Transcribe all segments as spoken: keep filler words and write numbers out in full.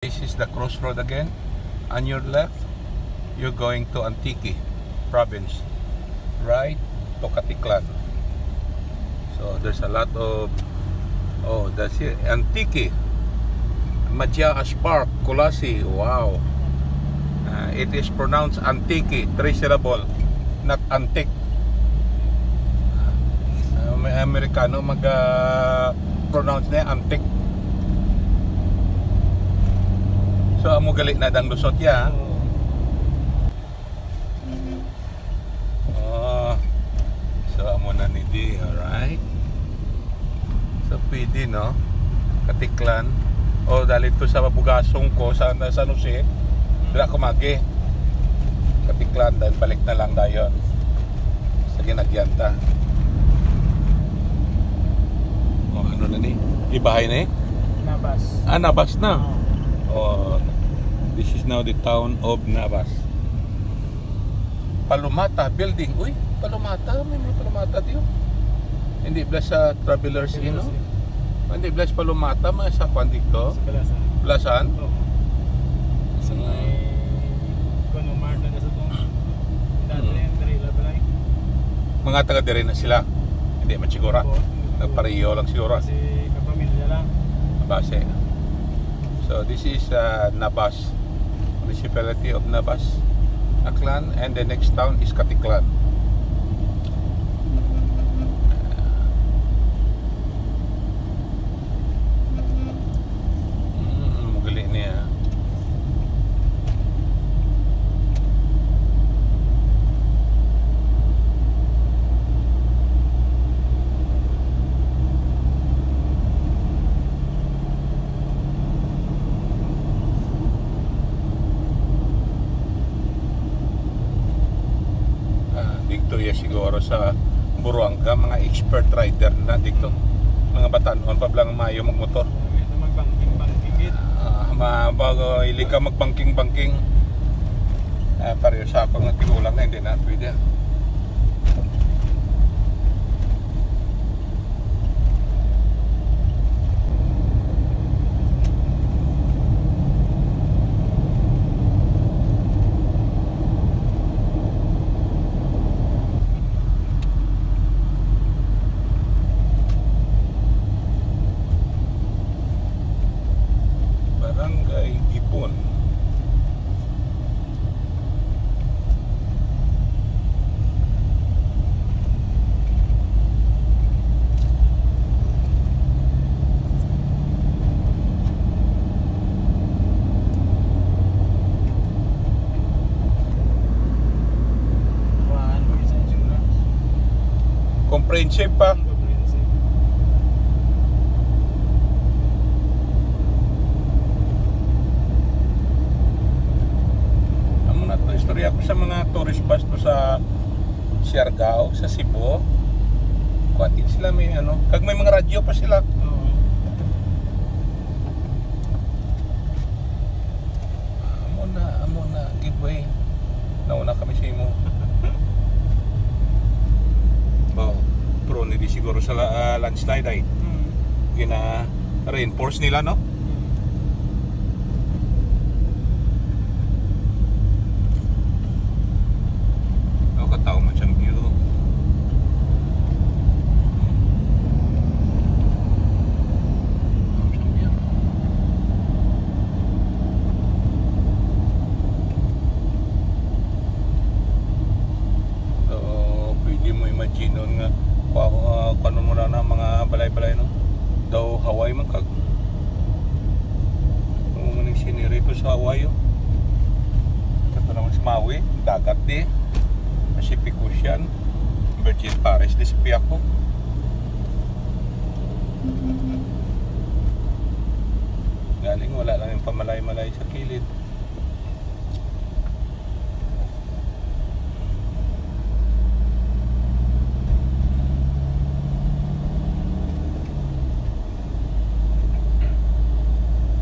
This is the crossroad again. On your left, you're going to Antique province, right to Caticlan. So there's a lot of, oh, that's it, Antique. Macias Park, Culasi. Wow. Uh, it is pronounced Antique, three syllable, not antique. Uh, may Amerikano mag, uh, pronounce niya antique. So, amo gali na dang lusot ya. Oh. So, amo na ni di, alright? So, pwede, no? Caticlan. O, dali to sa Bugasong ko, sa, sa San Jose. Dira ko magi. Caticlan, then balik na lang dayon. Sa ginagyan ta. O, ano na ni? Ibahay na eh? Nabas. Ah, Nabas na. Oo. O, this is now the town of Nabas. Palomata Building. Uy, Palomata. May mga Palomata diyo. Hindi bala sa Travelers Inn, no? Travelers Inn. Hindi bala sa Palomata, mga sa kwan dito. Sa Balasan. Balasan? Oo. Sa may, mm, kuno, Marta na sa tong dati, mm, diri, Labalay. Mga taga diri na sila. Hindi man siguro. Oo. Nagpareho lang siguro. Kasi kapamilya lang. Base. So, this is, uh, Nabas, Municipality of Nabas, Aklan, and the next town is Caticlan. Mm, amo gali niya. Ah, dito ya siguro sa Buruanga, mga expert rider na dito. Mga batan-on pa bala nga maayo magmotor. Ito magbangking-bangking, gid. Ah, ma-, bago, hilig ka magbangking-bangking. Ah, pareho sa ako nga tigulang na, hindi na pwede. Barangay Gipon. Comprehensive pa. Amo na to, istorya ko sa mga tourist bus to sa Siargao, sa Cebu. Kuwan din sila, may ano, kag may mga radyo pa sila. Oo. Amo na, amo na, giveaway. Nauna kami sa imo. Wow. Prone di siguro sa la-, ah, landslide ay. Mm. Gina-reinforce nila, no? Mm. Oh, kataw man siyang view. Ang siyang view. So, pwede mo imagine nga, kua-, ah, kuwan mo na na mga balay-balay, no? Daw Hawaii man kag. Ano man ang scenery to sa Hawaii, oh. Ito naman si Maui, dagat di. Pacific Ocean, Virgin Paris di sa Piaco. Galing, wala lang yung pamalay-malay sa kilid.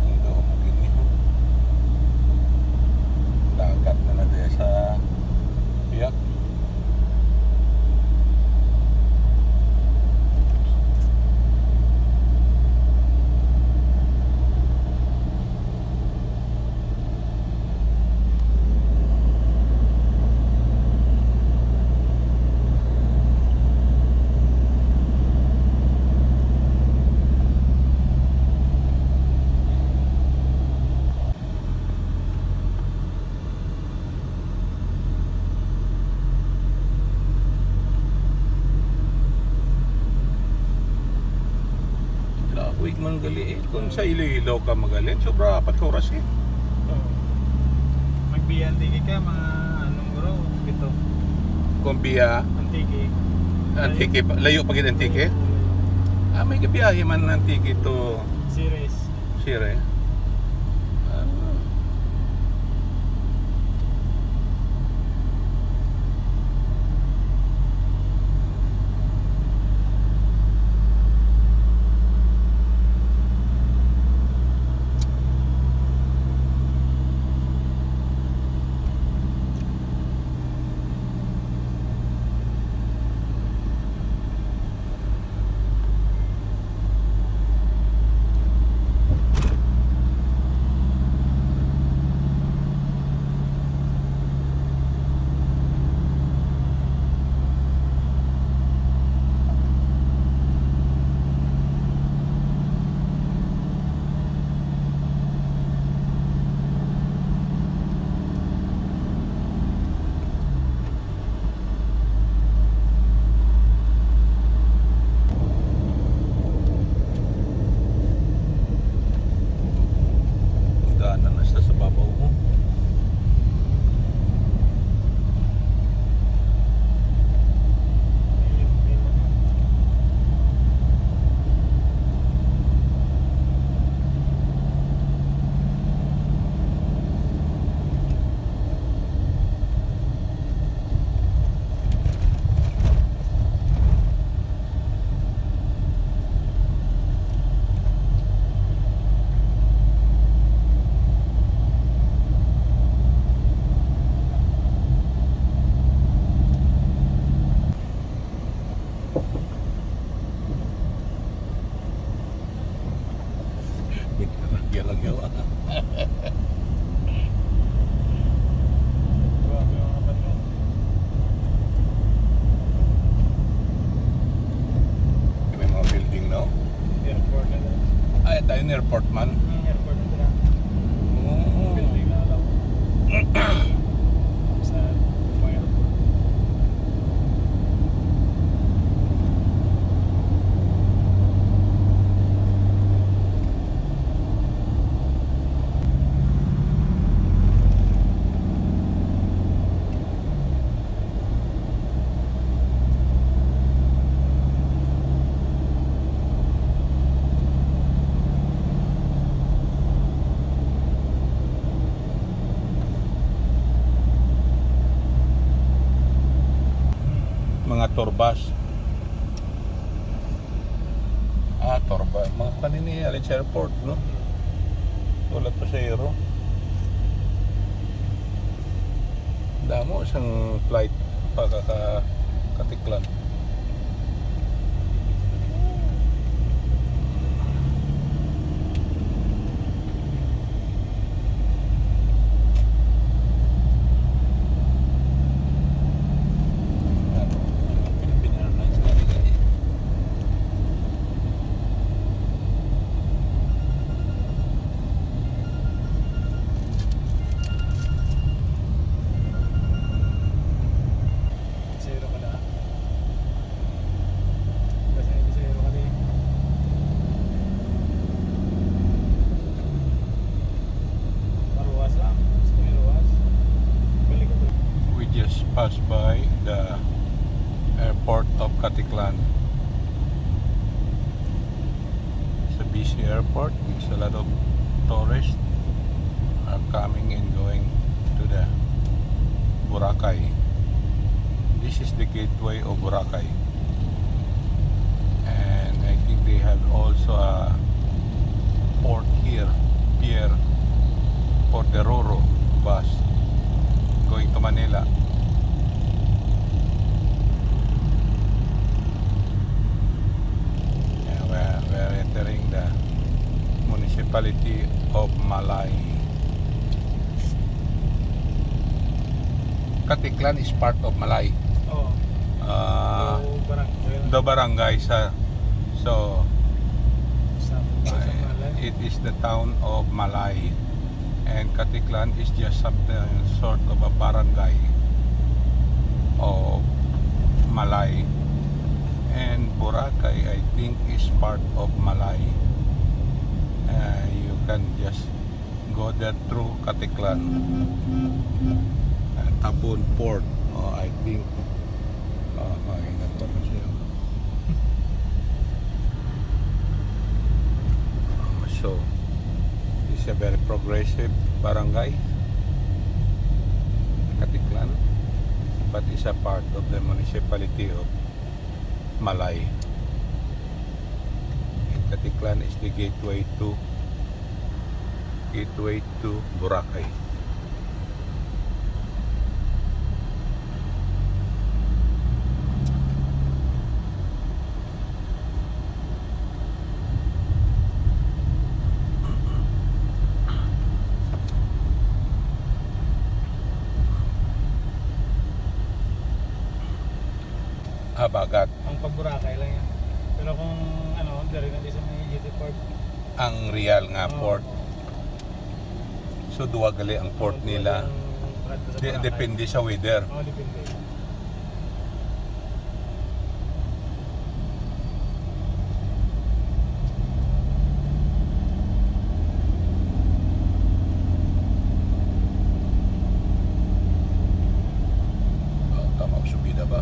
Ang damo gini, oh. Dagat na na dyan sa Piak. Gali, eh, kung sa Iloilo ka magalin, sobra apat ka oras, eh. Oo. Magbiya Antique ka, mga, anong, bro? Pito. Kung biya Antique. Antique pa, layo pa gid Antique? Layo. Ah, may gabiyahe man Antique to Ceres. Ceres. Ah. Daanan na siya sa babaw, oh. Bigla lang yawa. May mga building, no? Airport na dira. Ay, tayo na airport man. Ang airport na dira. Oo. Building na lang. Sa mga airport. Mga tour bus. Ah, tour bus. Mga kanini, alin sa airport, no? Wala pa sa aero. Damo sang flight pa ka, ka, Katiklan. Zero ka na. Kasi may zero ka din. Maruwas lang. Gusto mo maruwas? Balik ka doon. We just passed by the airport of Caticlan. It's a busy airport because a lot of tourists are coming and going to the Boracay. This is the gateway of Boracay. And I think they have also a port here, pier for the Roro bus going to Manila. Yeah, we're, we're entering the municipality of Malay. Caticlan is part of Malay. Oo. Ah, do barangay. Do barangay sa, so, sa, sa, uh, Malay. It is the town of Malay. And Caticlan is just something sort of a barangay of Malay. And Boracay, I think, is part of Malay. Uh, you can just go there through Caticlan. Uh, Tabon Port. Oh, I think. Oh, ay, nagpa na siya. Oh, so, it's a very progressive barangay, Caticlan, but it's a part of the municipality of Malay. And Caticlan is the gateway to, gateway to Boracay. Habagat. Ang pag-Boracay lang yan. Pero kung ano, diri na di sa may G T Port. Ang real nga Oo. port. So, duwa gali ang port Ang nila. ang port sa Di, Boracay. depende sa weather. Oo, depende. Ah, tama, subida ba?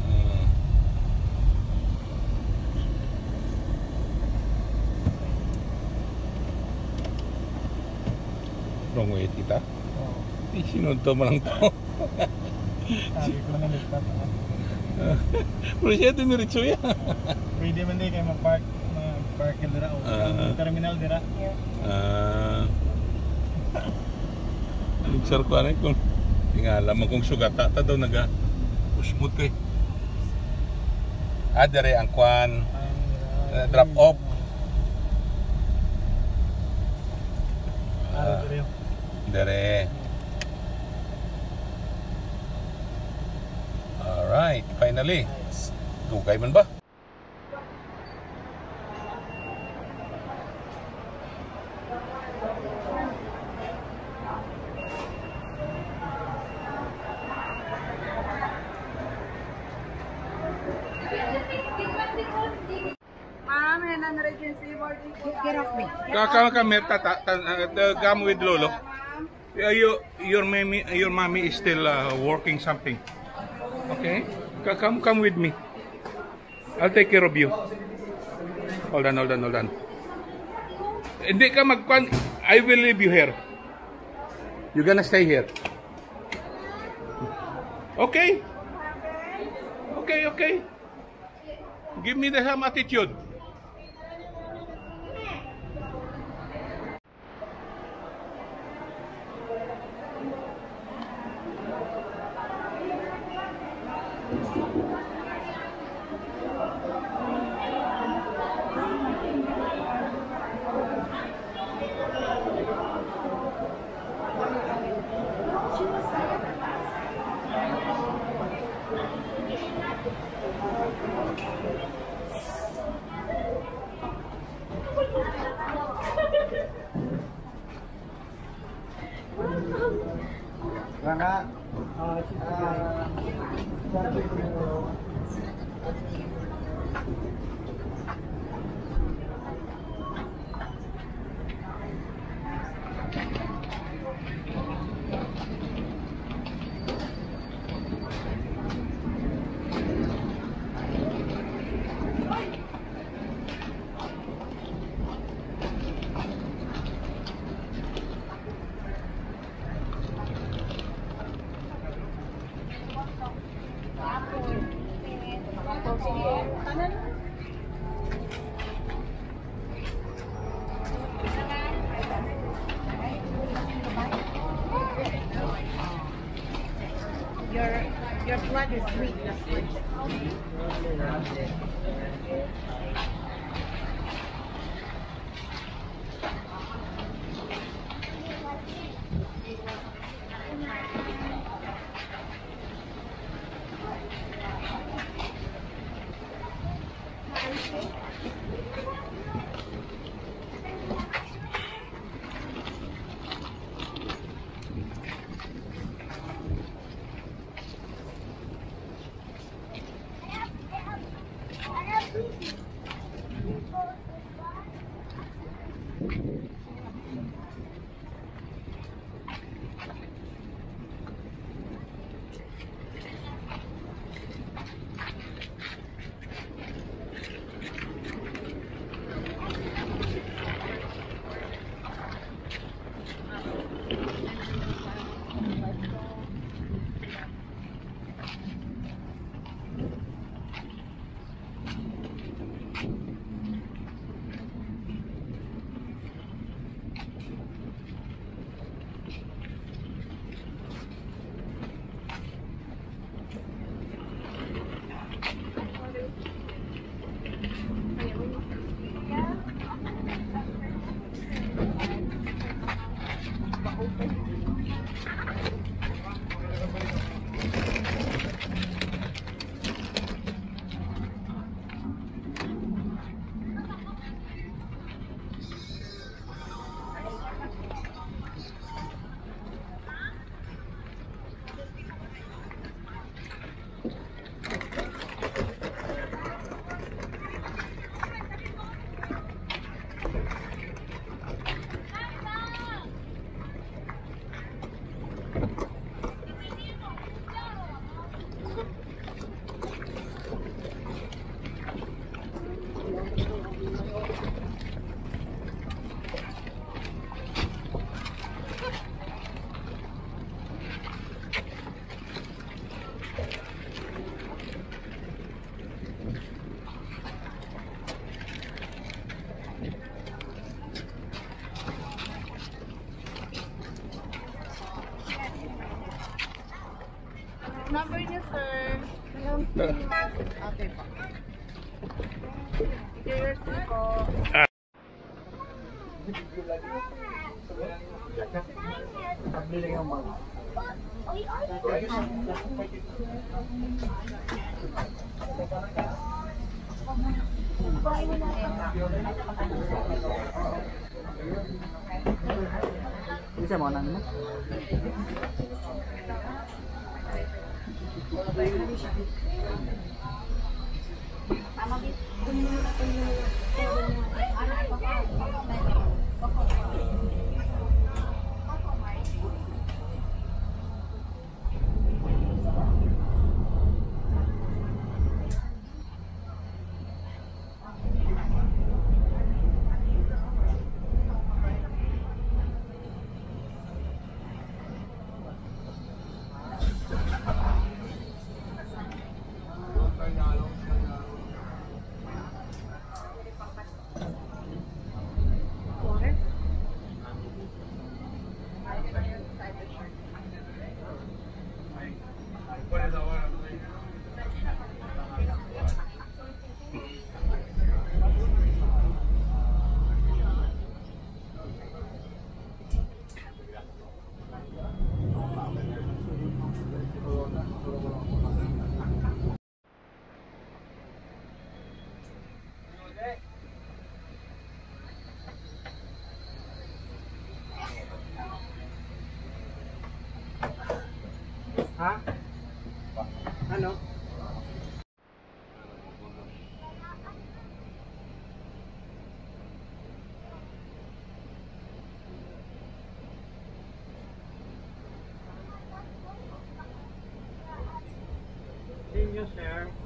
Mm. Wrong way kita. Oo. Isinunto mo lang to. Sabi ko na lipat ako. Pero siya, diniritso yan. Pwede man di kayo mag-park, mag-park ka dira o Ah. ang terminal dira. Ah. Lugsar ko, ano, kung tingala man kung sugata ta daw naga usmot ko eh. Ah, dere ang kwan. Ang, Ah, drop off. Ah, Ah, dere. dere. Alright, finally. Nice. Dugay man ba? Ma'am, Henan Regency, boarding po Get, get off me. Ka, ka, come here, tata, ta, uh, the gum with Lolo. Uh, you, your mommy, your mommy is still uh, working something. Okay? Ka, come, come with me. I'll take care of you. Hold on, hold on, hold on. Hindi ka magkwan. I will leave you here. You're gonna stay here. Okay? Okay, okay. Give me the some attitude. Nga, ah, Your, your blood is sweet. Number niyo, sir. Okay po. Cheers po. Bisa mo nang mo? Ha? Ano? Inyo, sir.